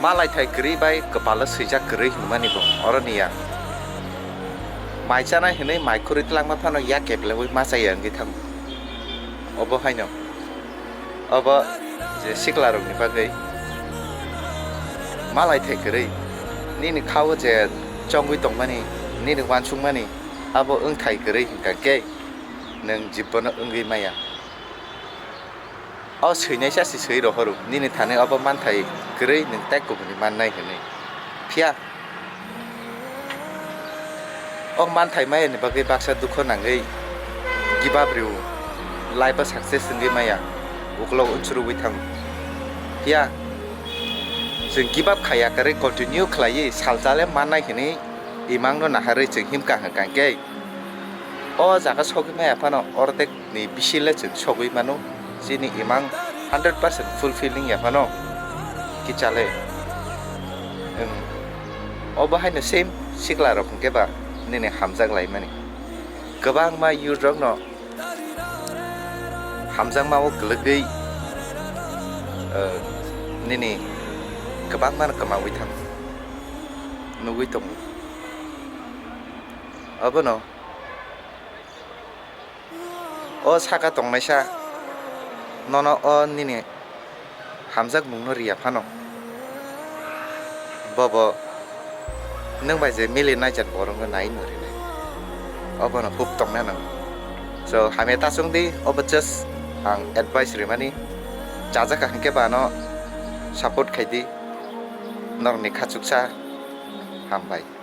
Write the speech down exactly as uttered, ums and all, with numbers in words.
Malaithai kwrwi bai kwpalo swijak kwrwi hwnmani bo oroni ya. Mai chanai hwnwi mai khurwi tlangma phano yak keplengwi ma chaya wngwi thango. Obo haino, obo je siklarokni bagwi malaithai kwrwi nini khao je chongwi tongmani, nini uansukmani abo wngthai kwrwi hwnkha khe nwng jibbono wngwi maya. O swinaisa se swi rohoro, nini thani obo manthai kwrwi nwng tei kubuni mannai hwnwi. Phiya o manthai mayani bagwi baksa dukho nangwi give up rw-o, life-o success wngwi maya, ukolok unsuru wngwi thango. Phiya chwng give up khaiya kwrwi continue khlaiwi salsale mannai hwnwi imangno naharwi chwng himkha hwnkha khe o jaga sogwi maya phano ordek ni bisi le chwng sogwi mano, chini imang hundred percent fulfilling ya phano kichale. Em, obo haino same sikla rok hwnkhe ba nini hamjak laimani. Kwbangma youth rokno hamjakma o kwlwgwi, eh, nini kwbangma no kwmawi thango, nugwi tongo. Obono o saka tongnaisa nono o nini hamjakmungno riya phano, bobo nwng bai je mili naijak borokno nai no rinai, obono huk tongna nango. So, hamya ta chwng di, obo just ang advice rimani, chajak hwnkhe ba ano support khai di, norokni khachuksa hambai.